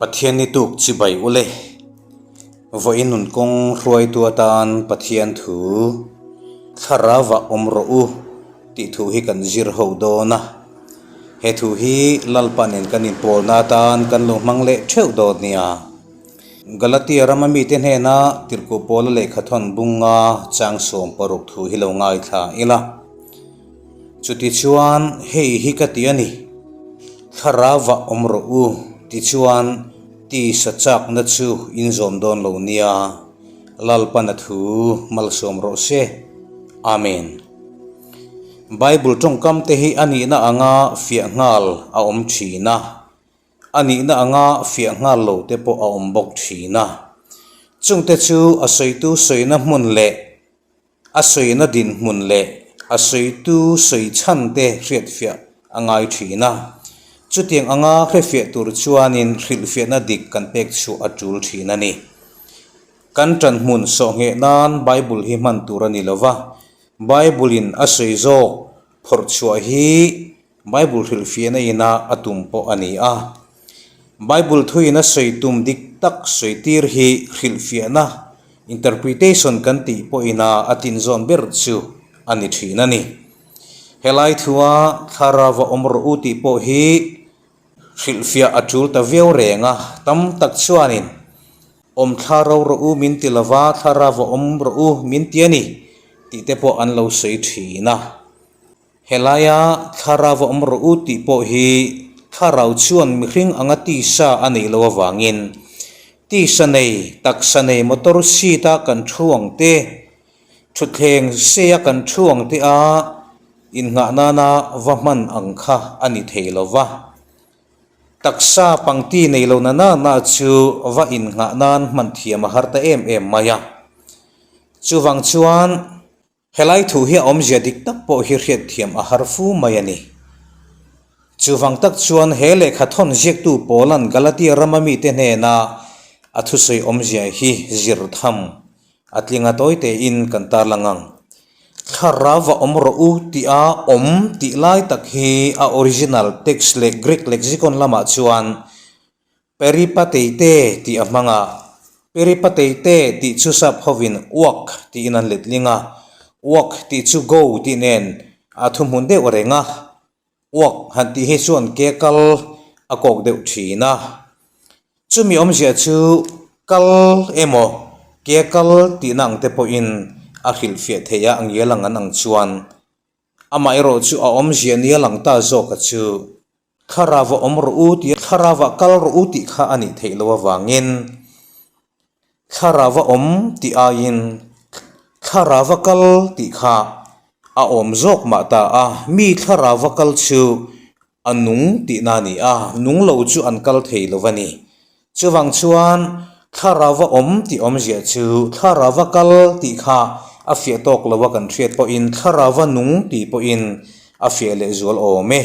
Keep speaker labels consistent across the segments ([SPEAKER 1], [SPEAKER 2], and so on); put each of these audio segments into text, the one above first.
[SPEAKER 1] Pathian ni tuk chibai ule. Vawiin nun kawng hruaitu atan Pathian thu thlarau ah awm rawh u tih thu hi kan zir ho dawn a. He thu hi Lalpa nen kan inpawlna atan kan lo hmang leh theuh dawn nia. Galatia rama mite hnena Tirhkoh Paula lehkhathawn bunga chang 60 thu hi lo ngaithla ila. Chutichuan hei hi ka ti a ni, Thlarauah awm rawh u, tichuan tisa chakna chu in zawm dawn lo nia, Lalpana thu malsawm rawh se. Amen. Bible tawngkam te hi a nihna anga fiah nghal a awm thin a. A nihna anga fiah nghal lo te pawh a awm bawk thin a. Chungte chu a sawitu sawina hmun leh a sawina dinhmun leh a sawitu sawi chhan te hriatfiah a ngai thin a. Chutiang anga hrefiah tur chuanin hrilhfiahna dik kan pek chhuah a tul thin a ni. Kan tan hmun sawhngheh nan Bible hi hman tur a ni lo va, Bible-in a sawi zawk phawrh chhuah hi Bible hrilhfiahna ina a tum pawh a ni a. Bible thuin a sawi tum dik tak sawi tir hi hrilhfiahna, interpretation, kan tih pawhina a tinzawn ber chu a ni thin a ni. Helai thua thlarau a awm rawh u tih pawh hi hrilhfiah a tul ta viau reng a, tam tak chuanin awm thlarau rawh u min ti lova thlarau a awm rawh u min ti a ni tih te pawh an lo sawi thin a. Helaia thlarau a awm rawh u tih pawh hi thlarau chuan mihring anga tisa a neih loh avangin tisa nei, taksa nei motor seat a kan thu ang te, thutthleng sei a kan thu ang te a innghah nana va hman ang kha a ni thei lo va. Taksa pangti nei lo na na na chu va innghah nan hman thiam a har ta em em mai a. Chuvang chuan. Helai thu hi a awmzia dik tak pawh hi hriatthiam a har fu mai a ni. Chuvang tak chuan he lehkha thawn ziaktu Paula'n Galatia rama mite hnena a thusawi awmzia hi zir tham a tling a tawi tein kan tarlang ang. Thlarau va awm rawh u tih a awm tih lai tak hi a original text leh Greek lexicon lamah chuan Peripateite tih a hmang a, Peripateite tih chu sap hovin walk tiin an letling a, walk tih chu go tih nen a thuhmun deuh reng a, walk han tih hi chuan ke kal a kawk deuh thin a, chumi awmzia chu kal emaw ke kal tihna ang te pawhin a hrilhfiah theih a, angial ang an ang chuan amaherawh chu a awmzia nia lang ta zawk a chu. Thlarau a awm rawh u tih thlarau ah kal rawh u tih kha a nih theih loh avangin thlarau a awm tih aiin thlarau a kal tih kha a awm zawk mah ta a, mi thlarau a kal chu a nung tihna a ni a, nung lo chu an kal thei lo a ni. Chuvang chuan thlarau a awm tih awmzia chu thlarau a kal tih kha a fiah tawk lo a kan hriat pawhin thlarau a nung tih pawhin a fiah leh zual awm e.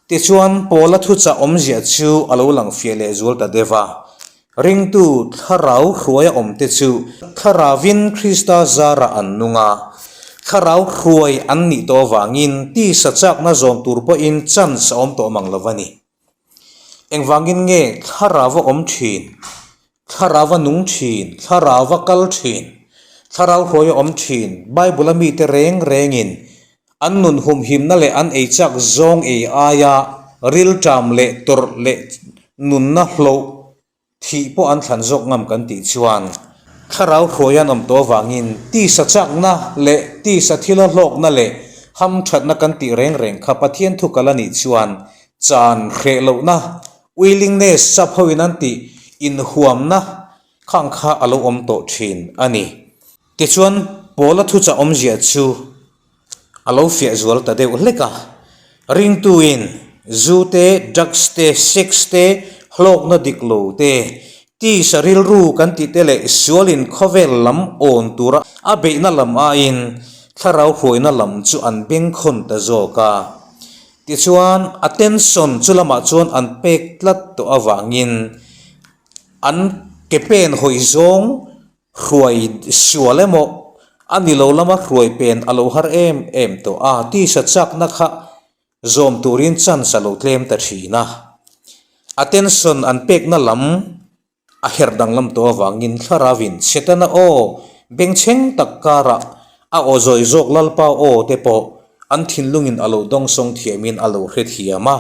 [SPEAKER 1] Tichuan Paula thuchah awmzia chu a lo lang fiah leh zual ta deuh a. Ringtu thlarau hruaia awmte chu thlarauvin Krista zarah an nung a, thlarau hruai an nih tawh avangin tisa chakna zawm tur pawhin chance a awm tawh mang lo a ni. Engvangin nge thlarau a awm thin, thlarau a nung thin, thlarau a kal thin, thlarau hruai a awm thin, Bible a mite reng rengin an nun humhimna leh an ei chak zawng ei aia rilṭam leh tawrh leh nunna hloh Thih pawh an thlan zawk ngam kan tih chuan thlarau hruai an awm tawh avangin tisa chakna leh tisa thila hlawkna leh hamthatna kan tih reng reng kha Pathian thu kal a nih chuan chan hreh lohna, willingness, sap hoin an tih inhuamna khang kha a lo awm tawh thin a ni. Tichuan Paula thuchah awmzia chu a lo fiah zual ta deuh hlek a, ringtuin zu te, drugs te, sex te, hlawkna dik lo te, tisa rilru kan tih te leh sualin khawvel lam awn tura a beihna lam aiin thlarau hruaina lam chu an bengkhawn ta zawk a. Tichuan, attention chu lamah chuan an pek tlat tawh avangin an ke pen hawi zawng Hruai sual emaw a ni lo lama hruai pen a lo har em em tawh a, tisa chakna kha zawm turin chance a lo tlem ta thin a. Attention an pekna lam a herh danglam tawh avangin Thlarauin Setana aw bengchheng tak karah a aw zawi zawk Lalpa aw te pawh an thinlungin a lo dawngsawng thiamin a lo hrethiam a.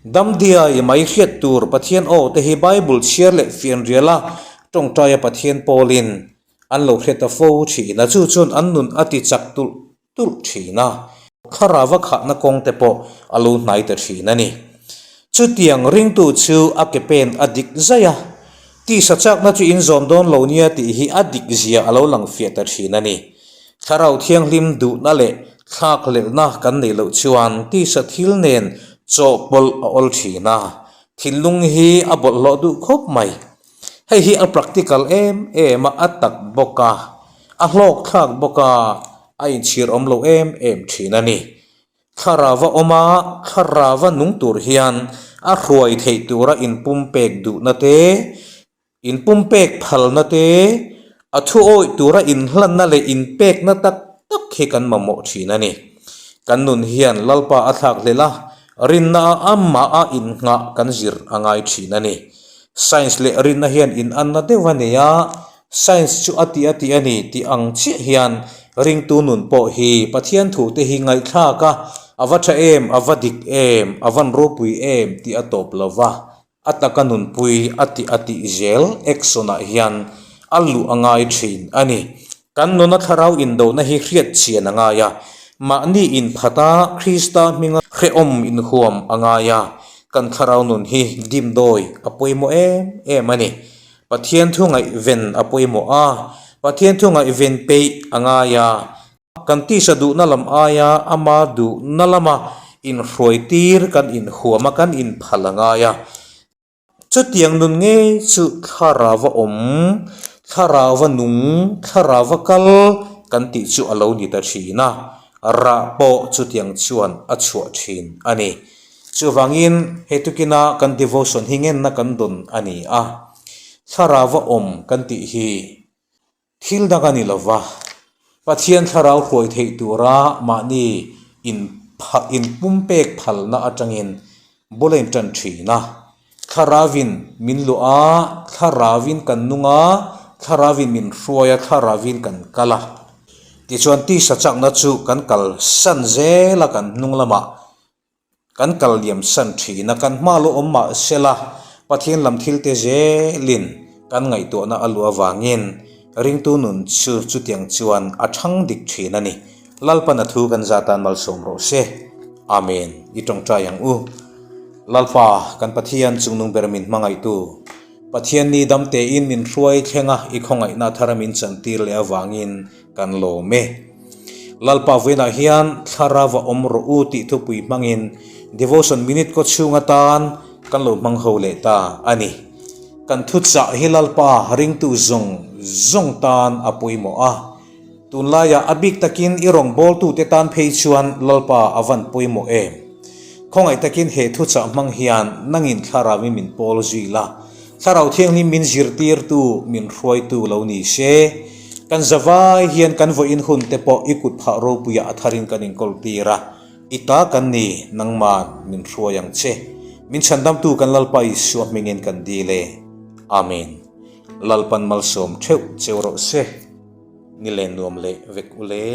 [SPEAKER 1] Damdiai mai hriat tur Pathian aw te hi Bible chhiar leh fianriala tawngtaia Pathian pawlin an lo hre ta fo thin a, chu chuan an nun a ti chak tulh tulh thin a, thlarau a khahna kawng te pawh a lo hnai ta thin a ni. Chutiang ringtu chu a ke pen a dik zaih a, tisa chakna chu in zawm dawn lo nia tih hi a dik zia a lo lang fiah ta thin a ni. Thlarau thianghlim duhna leh thlakhlelhna kan neih loh chuan tisa thil nen chawhpawlh a awl thin a, thinlung hi a bawlhhlawh duh khawp mai. Hei hi a practical em em a, a tak bawk a, a hlawk thlak bawk a, a inchhir awm lo em em thin a ni. Thlarau a awm a, thlarau a nung tur hian a hruai theih tura inpumpek duhna te, inpumpek phalna te, a thu awih tura inhlanna leh inpekna tak tak hi kan mamawh thin a ni. Kan nun hian Lalpa a thlak hlel a, rinna a amah a innghah kan zir a ngai thin a ni. Science leh rinna hian inanna deuh a nei a, science chu a ti a ti a ni tih ang chiah hian ringtu nun pawh hi Pathian thu te hi ngaihthlak a, a va tha em, a va dik em, a van ropui em tih a tawp lo va, a taka nunpui a ti a tih zel action ah hian a luh a ngai thin a ni. Kan nuna thlarau indona hi hriat chian a ngai a, mahni inphat a, Krista hminga hrehawm inhuam a ngai a, kan thlarau nun hi dimdawi a pawimawh em em a ni. Pathian thu ngaihven a pawimawh a, Pathian thu ngaihven peih a ngai a, kan tisa duhna lam aia ama duhna lama inhruaitir kan inhuam a, kan inphal a ngai a. Chutiang nun ngei chu thlarau a awm, thlarau a nung, thlarau a kal kan tih chu a lo ni ta thin a, rah pawh chutiang chuan a chhuah thin a ni. Chuvangin he tukina kan devotion hi ngenna kan dawn a ni a, thlarau a awm kan tih hi Thil dang a ni lo va, Pathian thlarau hruai theih tura mahni inpumpek phalna atangin bul a intan thin a. Thlarauvin min luah a, thlarauvin kan nung a, thlarauvin min hruai a, thlarauvin kan kal a. Tichuan tisa chakna chu kan kalsan zel a, kan hnung lamah Kan kal liam san thin a, kan hma lo awm mah sela Pathian lam thil te zelin kan ngaihtuahna a luh avangin ringtu nun chu chutiang chuan a thang dik thin a ni. Lalpan a thu kan zah tan malsawm rawh se. Amen. I tawngtai ang u. Lalpa, kan Pathian chungnung ber min hmangaihtu, Pathian ni dam tein min hruai thleng a, i khawngaihna thara min chantir leh avangin Kan lawm e. Lalpa vawiinah hian thlarau a awm rawh u tih thupui hmangin devotion minute kaw chhung atan kan lo hmang ho leh ta a ni. Kan thuchah hi Lalpa ringtu zawng zawng tan a pawimawh a. Tunlaiah a bik takin i rawngbawltute tan phei chuan Lalpa a van pawimawh em. Khawngaih takin he thuchah hmang hian nangin thlarauin min pawl zui la. Thlarau Thianghlim min zirtirtu, min hruaitu lo ni se. Kan zavai hian kan vawiin hun te pawh i kut phah ropuiah a tharin kan inkawl tir a, i ta kan ni, nangman min hruai ang che. Min chhandamtu kan Lalpa Isua hmingin kan dil e. Amen. Lalpan malsawm theuh cheu rawh se. Ni len nuam leh vek u le.